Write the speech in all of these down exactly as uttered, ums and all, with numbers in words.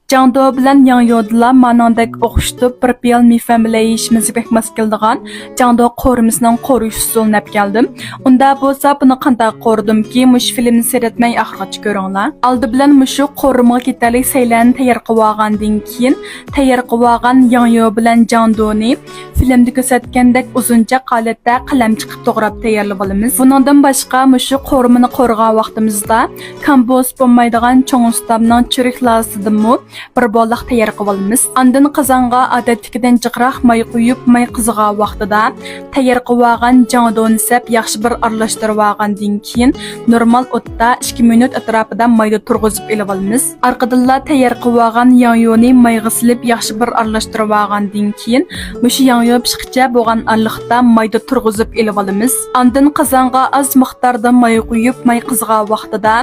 جاڭدۇ بىلەن ياڭيۇدىلا مانىڭدەك ئوخشىتىپ، بىر پىيال مېفەن بىلەن يېيىشىمىزگە بەك ماس كېلىدىغان جاڭدۇ قورۇمىسىنىڭ قورۇش ئۇسۇلىنى ئەپ كەلدىم. ئۇندا بولسا بۇنى قانداق قورۇدۇمكى، مۇشۇ فىلىمنى سېرەتمەي ئاخىرغىچە كۆرۈڭلار. ئالدى بىلەن مۇشۇ قورۇمىغا كېتەرلىك سەيلەننى تەييار قىلىۋالغاندىن كېيىن، تەييار قىلىۋالغان ياڭيۇ بىلەن جاڭدۇنى فىلىمدە كۆرسەتكەندەك ئۇزۇنچاق ھالەتتە قەلەم چېقىپ توغراپ تەييارلىۋالىمىز. بۇنىڭدىن باشقا مۇشۇ قورۇمىنى قورۇغان ۋاقتىمىزدا كامبوز بولمايدىغان چوڭ ئۇستامنىڭ چۆرۈك لازىدىنمۇ بىر بولاق تەييار قىلىۋالىمىز. ئاندىن قازانغا ئادەتتىكىدىن جىقراق ماي قۇيۇپ، ماي قىزىغان ۋاقتىدا تەييار قىلىۋالغان جاڭدۇنى سەپ ياخشى بىر ئارىلاشتۇرۇۋالغاندىن كېيىن، نورمال ئوتتا ئىككى مىنۇت ئەتراپىدا مايدا تۇرغۇزۇپ ئېلىۋالىمىز. ئارقىدىنلا تەييار قىلىۋالغان ياڭيۇنى مايغا سېلىپ ياخشى بىر ئارىلاشتۇرۇۋالغاندىن كېيىن، مۇشۇ ياڭيۇ پىشقىچە بولغان ئارىلىقتا مايدا تۇرغۇزۇپ ئېلىۋالىمىز. ئاندىن قازانغا ئاز مىقداردا ماي قۇيۇپ، ماي قىزىغان ۋاقتىدا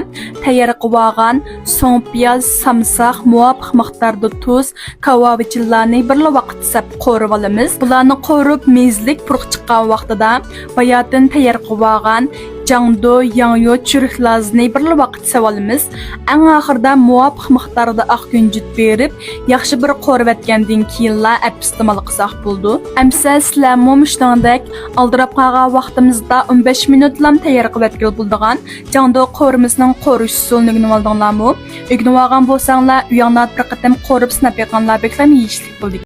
تەييار قىلىۋالغان سوڭ پىياز، سامساق مۇۋاپىق مىقداردا تۇز، كاۋاۋىچىنلارنى بىرلا ۋاقىت سەپ قورۇۋالىمىز. بۇلارنى قورۇپ، مېزىلىك پۇرىقى چىققان ۋاقتىدا باياتىن تەييار قىلىۋالغان جاڭدۇ، ياڭيۇ، چۆرۈك لازىنى بىرلا ۋاقىت سېۋىۋالىمىز. ئەڭ ئاخىرىدا مۇۋاپىق مىقداردا ئاق كۈنجۈت بېرىپ، ياخشى بىر قورۇۋەتكەندىن كېيىنلا ئەپ ئىستېمال قىلساق بولىدۇ. ئەمسە سىلەرمۇ مۇشۇنىڭدەك ئالدىراپ قالغان ۋاقتىمىزدا ئون بەش مىنۇتلام تەييار قىلىۋەتكىلى بولىدىغان جاڭدۇ قورۇمىسىنىڭ قورۇش ئۇسۇلىنى ئۆگىنىۋالدىڭلارمۇ؟ ئۆگىنىۋالغان بولساڭلار، ئۆيۈڭلاردا بىر قېتىم قورۇپ سىناپ بېقىڭلار، بەكلا يېيىشلىك بولىدۇ.